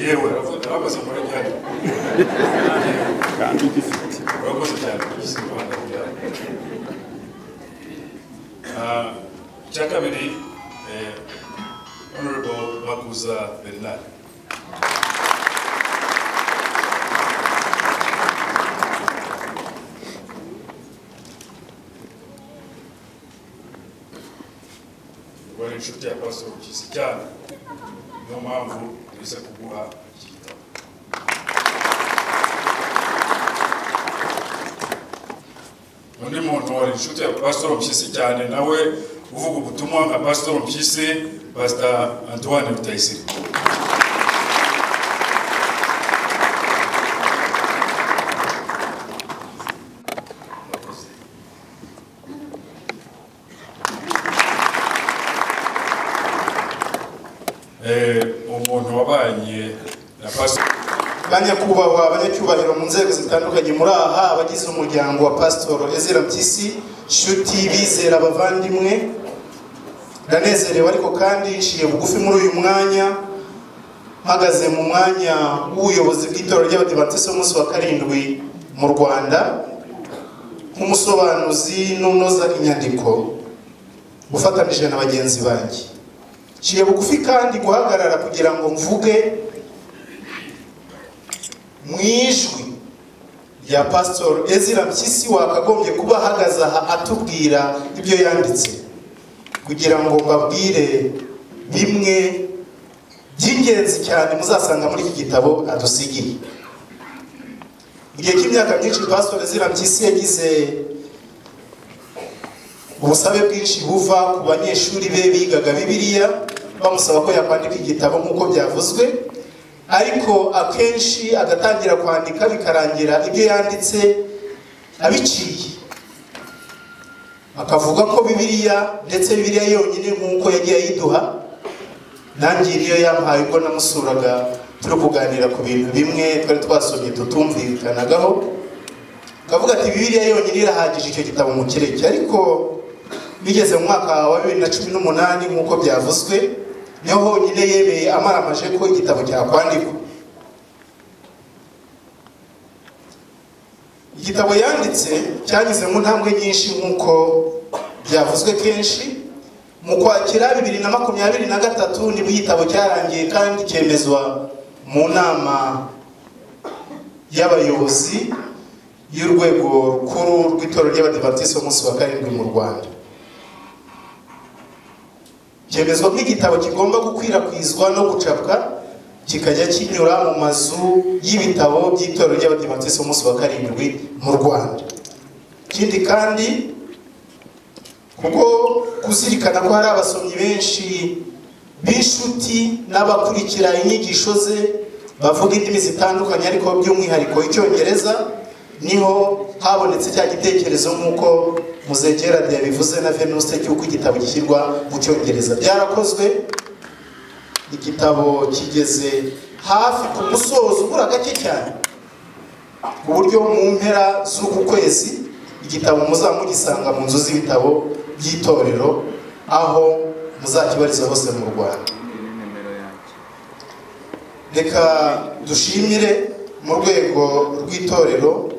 Njyewe arabaza ngo arajyane. Kandi ugifite. Urakoze cyane kugisiga iruhande rwawe. Icya kabiri, Honorable Makuza Bernard. Wari inshuti ya Pastor Mpyisi cyane, niyo mpamvu tuze kuguha iki gitabo. Undi muntu wari inshuti ya Pastor Mpyisi cyane nawe uvuga ubutumwa nka Pastor Mpyisi, Pastor Antoine Rutayisire. Umuntu wabanye na Pastor. Banyakubahwa, abanyacyubahiro mu nzego zitandukanye muri aha, abagize umuryango wa Pastor Ezra Mpyisi, nshuti bizera abavandimwe, ndanezerewe ariko kandi nciye bugufi muri uyu mwanya, mpagaze mu mwanya w'ubuyobozi bw'itorero ry'Abadivantisiti b'umunsi wa karindwi mu Rwanda, nk'umusobanuzi n'unoza inyandiko ufatanije na bagenzi banjye. Nciye bugufi kandi guhagarara kugira ngo mvuge mu ijwi rya Pastor Ezra Mpyisi wakagombye kuba ahagaze aha atubwira ibyo yanditse, kugira ngo mbabwire bimwe by'ingenzi cyane muzasanga muri iki gitabo adusigiye. Mu gihe cy'imyaka myinshi Pastor Ezra Mpyisi yagize ubusabe bwinshi buva ku banyeshuri be bigaga Bibiliya, bamusaba ko yakwandika igitabo nk'uko byavuzwe, ariko akenshi agatangira kwandika bikarangira ibyo yanditse abiciye, akavuga ko Bibiliya ndetse Bibiliya yonyine nk'uko yagiye ayiduha. Nanjye niyo yampaye ubwo namusuraga turi kuganira ku bintu bimwe twari twasomye tutumvikanagaho, akavuga ati Bibiliya yonyine irahagije icyo gitabo mu kireke. Ariko bigeze mu mwaka wa 2018 nk'uko byavuzwe, niho honyine yemeye amaramaje ko igitabo cyakwandikwa. Igitabo yanditse cyanyuze mu ntambwe nyinshi nk'uko byavuzwe kenshi. Mu Kwakira 2023 nibwo igitabo cyarangiye kandi cyemezwa mu nama y'abayobozi y'urwego rukuru rw'itorero ry'Abadivantisiti b'umunsi wa karindwi mu Rwanda. Cyemezwa ko igitabo kigomba gukwirakwizwa no gucapwa kikajya kinyura mu mazu y'ibitabo by'itorero ry'Abadivantisiti b'umunsi wa karindwi mu Rwanda. Ikindi kandi, kuko kuzirikana ko hari abasomyi benshi b'inshuti n'abakurikira inyigisho ze bavuga indimi zitandukanye ariko by'umwihariko Icyongereza, niho habonetse cya gitekerezo nk'uko Muzehe Gerard yabivuze na Venuste cy'uko igitabo gishyirwa mu Cyongereza. Byarakozwe, igitabo kigeze hafi ku musozo ubura gake cyane, ku buryo mu mpera z'uku kwezi igitabo muzamugisanga mu nzu z'ibitabo by'itorero aho muzakibariza hose mu Rwanda. Reka dushimire mu rwego rw'itorero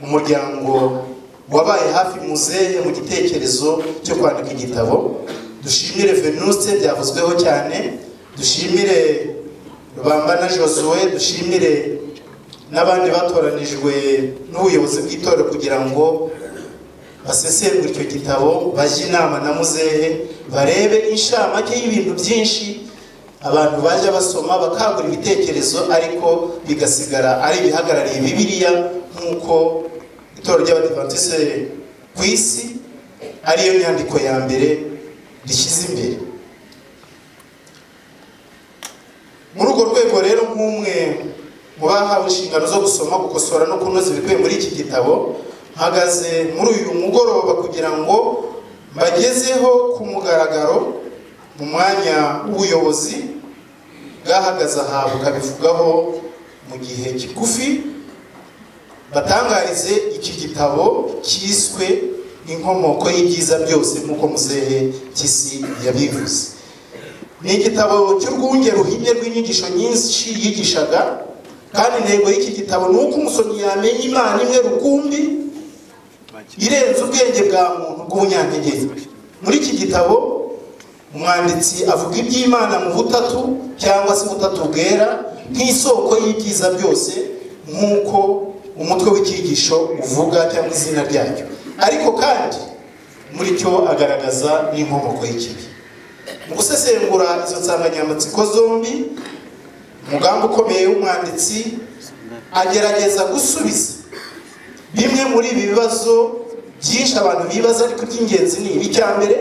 umuryango wabaye hafi muzehe mu gitekerezo cyo kwandika igitabo. Dushimire Venuste byavuzweho cyane, dushimire Rubambana Josue, dushimire n'abandi batoranijwe n'ubuyobozi bw'itorero kugira ngo basesengure icyo gitabo, bajye inama na muzehe, barebe inshamake y'ibintu byinshi abantu bajya basoma bakangura ibitekerezo ariko bigasigara ari ibihagarariye Bibiliya nk'uko itorero ry'Abadivantisiti ku isi ariyo nyandiko ya mbere rishyize imbere. Muri urwo rwego rero, nk'umwe mu bahawe inshingano zo gusoma, gukosora no kunoza ibikubiye muri iki gitabo, mpagaze muri uyu mugoroba kugira ngo mbagezeho ku mugaragaro mu mwanya w'ubuyobozi bwahagaze aha bukabivugaho mu gihe kigufi, batangarize iki gitabo cyiswe Inkomoko y'Ibyiza Byose nk'uko Muzehe Mpyisi yabivuze. Ni igitabo cy'urwunge ruhinnye rw'inyigisho nyinshi yigishaga, kandi intego y'iki gitabo ni uko umusomyi yamenya Imana imwe rukumbi irenze ubwenge bwa muntu bw'ubunyantege. Muri iki gitabo umwanditsi avuga iby'Imana mu butatu cyangwa se ubutatu bwera nk'isoko y'ibyiza byose, nk'uko umutwe w'icyigisho uvuga cyangwa izina ryacyo, ariko kandi muri cyo agaragaza n'inkomoko y'ikibi. Mu gusesengura izo nsanganyamatsiko zombi, umugambi ukomeye w'umwanditsi agerageza gusubiza bimwe muri ibi bibazo byinshi abantu bibaza, ariko iby'ingenzi ni ibi: icya mbere,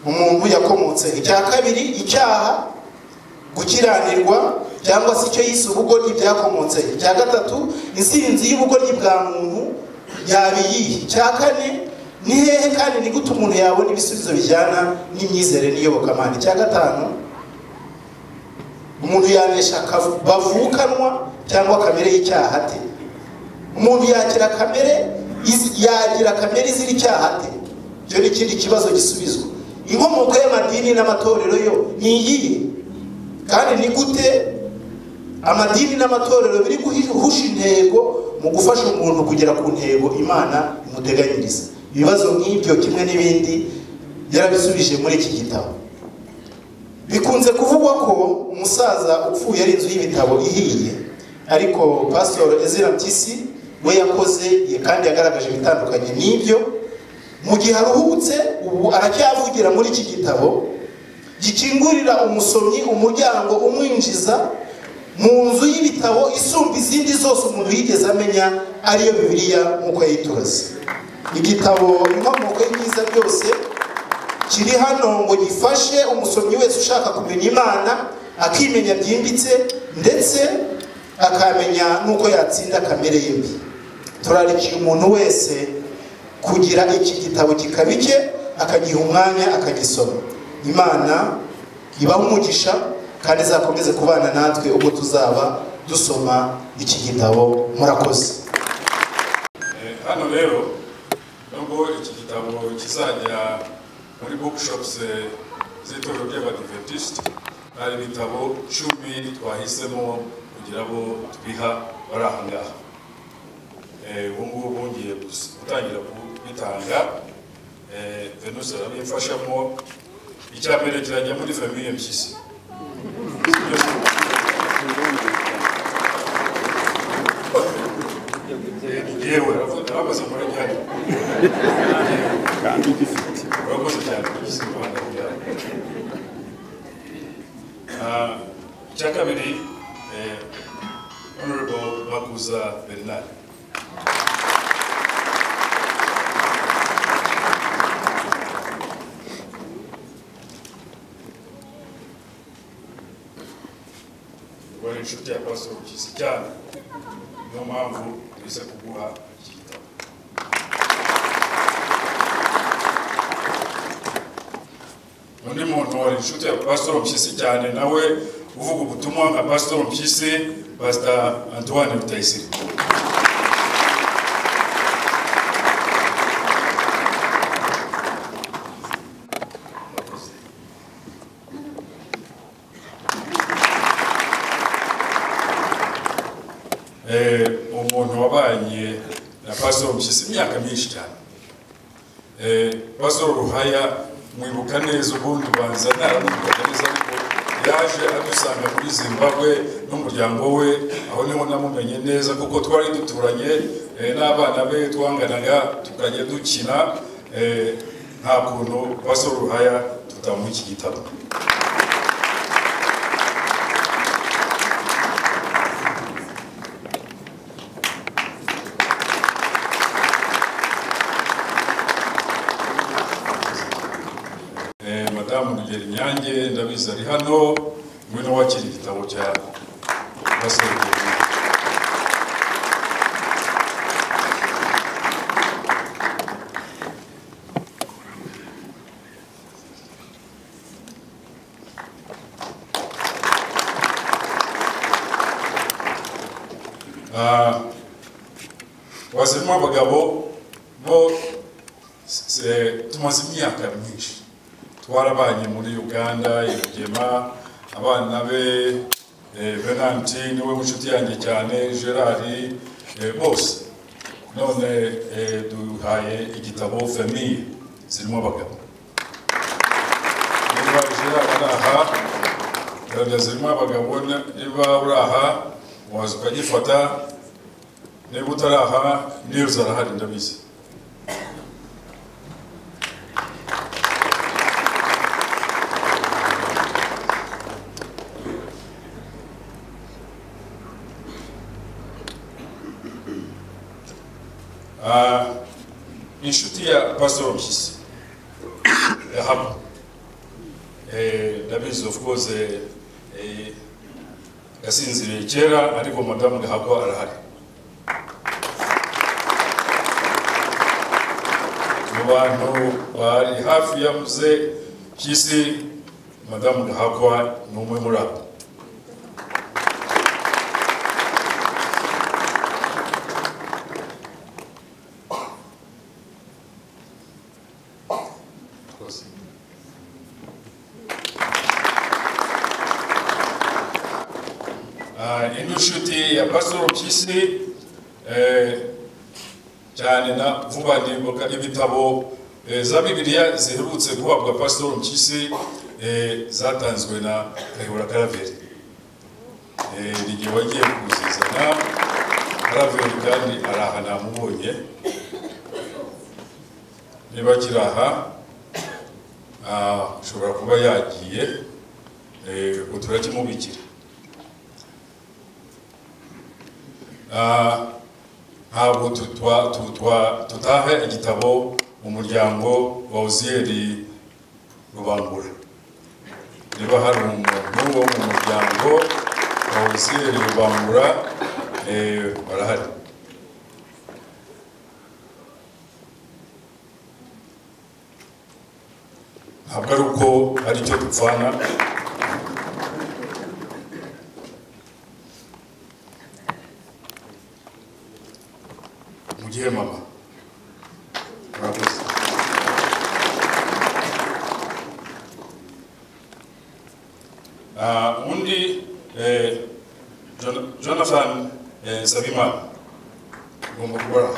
umuntu yakomotse; icya kabiri, icyaha, gukiranirwa cyangwa se icyo yise ubugoryi byakomotse; icya gatatu, intsinzi y'ubugoryi bwa muntu yaba iyihe; icya kane, ni hehe kandi ni gute umuntu yabona ibisubizo bijyana n'imyizerere n'iyobokamana; icya gatanu, umuntu yanesha bavukanwa cyangwa kamere y'icyaha ate; umuntu yakira kamere, yagira kamere izira icyaha ate. Icyo ni ikindi kibazo gisubizwa. Inkomoko y'amadini n'amatorero yo ni iyihe, kandi ni gute amadini n'amatorero biri guhusha intego mu gufasha umuntu kugera ku ntego Imana imuteganyiriza. Ibibazo nk'ibyo kimwe n'ibindi yarabisubije muri iki gitabo. Bikunze kuvugwa ko umusaza upfuye ari inzu y'ibitabo ihiye, ariko Pastor Ezra Mpyisi we yakoze kandi yagaragaje ibitandukanye n'ibyo. Mu gihe aruhutse ubu aracyavugira muri iki gitabo gikingurira umusomyi umuryango umwinjiza mu nzu y'ibitabo isumba izindi zose umuntu yigeze amenya, ariyo Bibiliya nk'uko yayituraze. Igitabo Inkomoko y'Ibyiza Byose kiri hano ngo gifashe umusomyi wese ushaka kumenya Imana, akimenya byimbitse, ndetse akamenya n'uko yatsinda kamere ye mbi. Turarikiye umuntu wese kugira iki gitabo kikaba icye, akagiha umwanya akagisoma. Imana ibahe umugisha kandi izakomeze kubana natwe ubwo tuzaba dusoma iki gitabo. Murakoze. Hano rero nubwo iki gitabo kizajya muri bookshops z'itorero ry'Abadventiste, hari ibitabo 10 twahisemo kugira abo tubiha bari aha ngaha. Ubu ngubu ngiye gutangira kubitanga, Venus arabimfashamo. Icya mbere kirajya muri famille Mpyisi. Yewe arabaza murajyana. Kandi gifite. Urakoze cyane Mpyisi Rwanda. Icya kabiri, Honorable Makuza Bernard. Wari inshuti ya Pastor Mpyisi cyane, niyo mpamvu tuze kuguha iki gitabo. Undi muntu wari inshuti ya Pastor Mpyisi cyane nawe uvuga ubutumwa nka Pastor Mpyisi, Pastor Antoine Rutayisire. Umuntu wabanye na Pastor Mpyisi imyaka myinshi cyane, Pastor Ruhaya mwibuka neza, ubundi ubanza ntaramwibukaga neza, ariko yaje adusanga muri Zimbabwe n'umuryango we, aho niho namumenye neza kuko twari duturanye n'abana be, twanganaga tukajya dukina. Nta kuntu Pastor Ruhaya tutamuha iki gitabo. Madamu Rugeri Nyange ndabizi ari hano, ngwino wakira igitabo cya Pastor Rugeri. Wazirimo abagabo bo tumaze imyaka myinshi Twarabanye muri Uganda, Irugema, abana be Venanti niwe w'inshuti yanjye cyane, Gerard, bose. None duhaye igitabo famille zirimo abagabo. Niba Gerard ari aha, zirimo abagabo, niba uri aha waza ukagifata, niba utari aha Nils arahari ndabizi. Inshuti ya Pastor Mpyisi Yahabu, ndabizi of course yasinziriye kera, ariko madamu Gahabu arahari. Mu bantu bari hafi ya Mzee Mpyisi, madamu Gahabu ni umwe muri abo. Indi nshuti ya Pastor Mpyisi cyane na vuba ndibuka ibitabo za Bibiliya ziherutse guhabwa Pastor Mpyisi zatanzwe na Kayihura Karaveri. Igihe wagiye kuzizana Karaveri kandi araha namubonye, niba akiri aha ashobora kuba yagiye, turakimubikira. Ntabwo tutahe igitabo mu muryango wa Uziyeri Rubangura. Niba hari umuntu wo mu muryango wa Uziyeri Rubangura, barahari. Ntabwo ari uko hari icyo dupfana. Mugihe mama murakoze. Undi Jonathan Nsabimana ugomba kubara.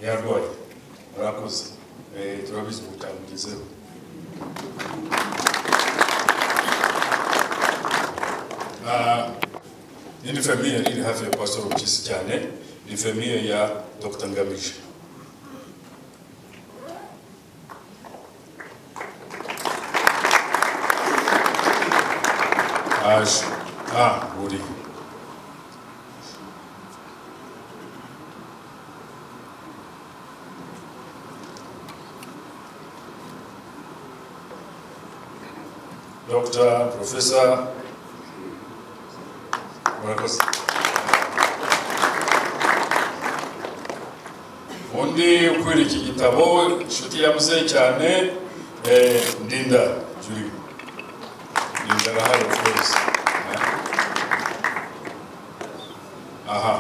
Yarwaye murakoze, turabizi utamugezeho. Indi famille iri hafi ya Pastor Mpyisi cyane ni famille ya Dr. Ngamije. Aje uri Doctor, Professor, murakoze. Undi ukwiriye iki gitabo inshuti ya Mzee cyane, Ndinda Julie. Ndinda arahari of course. Aha.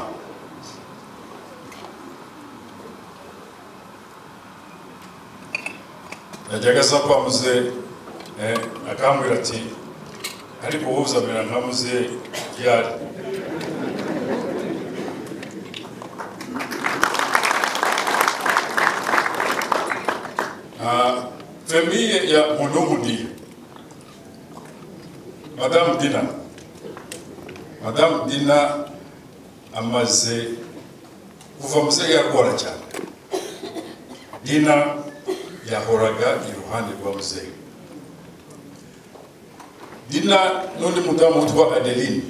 Yajyaga aza kwa Mzee akambwira ati ariko wowe uzamera nka Mzee ryari? Famille ya Munungudi, Madame Dina. Madame Dina amaze kuva Mzee yarwara cyane. Dina yahoraga iruhande rwa Mzee. Dina n'undi mudamu witwa Adeline.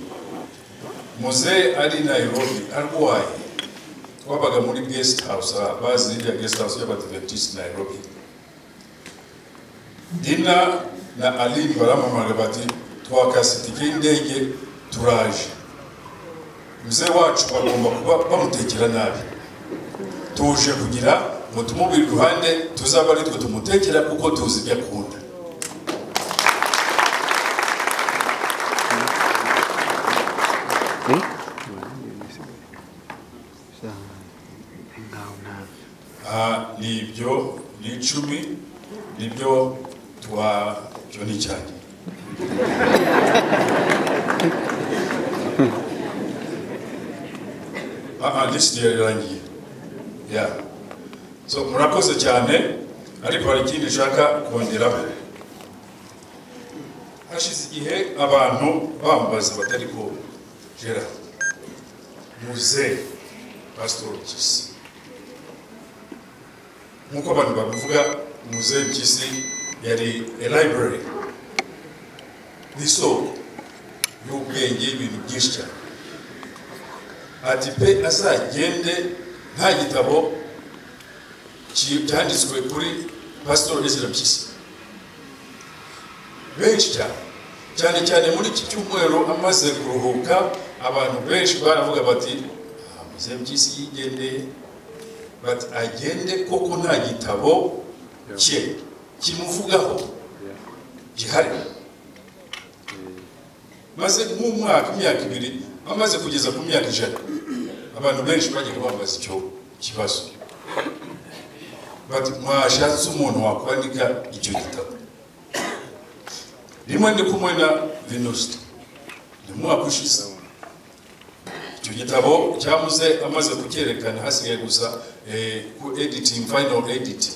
Mzee ari Nairobi arwaye. Twabaga muri guest house, bazi iriya guest house y'Abadventist Nairobi. Dina na Aline baramamara bati twakase itike y'indege turaje. Mzee wacu bagomba kuba bamutekera nabi. Tuje kugira ngo tumubire iruhande tuzaba ari twe tumutekera kuko tuzi ibyo akunda. Nibyo ni 10 nibyo twa cyo ni cyane. List yarangiye. Yeah. So murakoze cyane, ariko hari ikindi nshaka kongeraho. Hashize igihe abantu bambaza batari ko Gerard muze Pastor Mpyisi, nkuko abantu babivuga, muze Mpyisi yari a library, n'isoko y'ubwenge y'ibintu byinshi cyane. Ati pe azagende nta gitabo cyanditswe kuri Pastor Ezra Mpyisi. Benshi cyane, cyane cyane muri iki cyumweru amaze kuruhuka, abantu benshi baravuga bati muze Mpyisi yigendeye, bati agende koko nta gitabo cye kimuvugaho gihari. Maze nk'umwaka, imyaka 2, amaze kugeza ku myaka 100, abantu benshi bajyaga bambaza icyo kibazo, bati mwashatse umuntu wakwandika icyo gitabo. Rimwe ndi kumwe na Venuste, ni umwaka ushize, icyo gitabo cyamuze amaze kucyerekana, hasigaye gusa ku editing, final edit.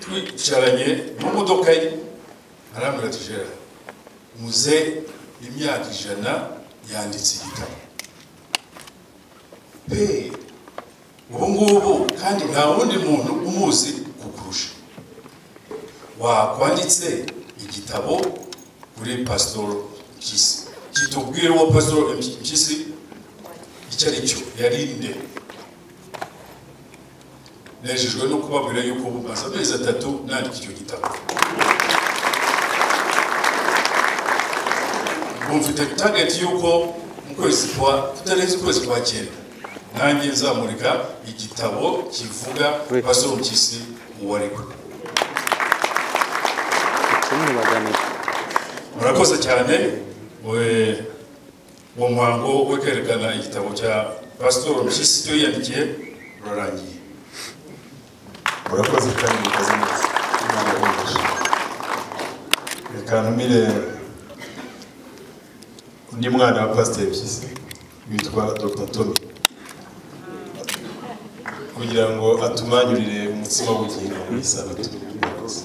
Twicaranye mu modoka ye, arambwira ati Gerard, muze imyaka 100 yanditse igitabo pe, ubu ngubu kandi nta wundi muntu umuzi kukurusha, wakwanditse igitabo kuri Pastor Mpyisi, kitubwira uwo Pastor Mpyisi icyo ari cyo, yarinde. Nejejwe no kubabwira yuko ubu maze amezi 3 nandika icyo gitabo. Mfite target yuko mu kwezi kwa kutarenze ukwezi kwa 9 nanjye nzamurika igitabo kivuga Pastor Mpyisi uwo ari we. Murakoze cyane. Uwo muhango wo kwerekana igitabo cya Pastor Mpyisi cyo yiyandikiye urarangiye. Murakoze kandi mukoze neza. Imana ibahe. Reka ntumire undi mwana wa Pastor Mpyisi witwa Dr. Tommy kugira ngo atumanyurire umutsima w'ubugingo mu isabato. Murakoze.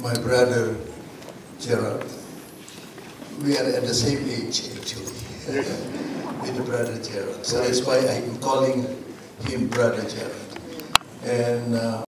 My brother Gerard, we are at the same age actually, with brother Gerard. So that's why I'm calling him brother Gerard. And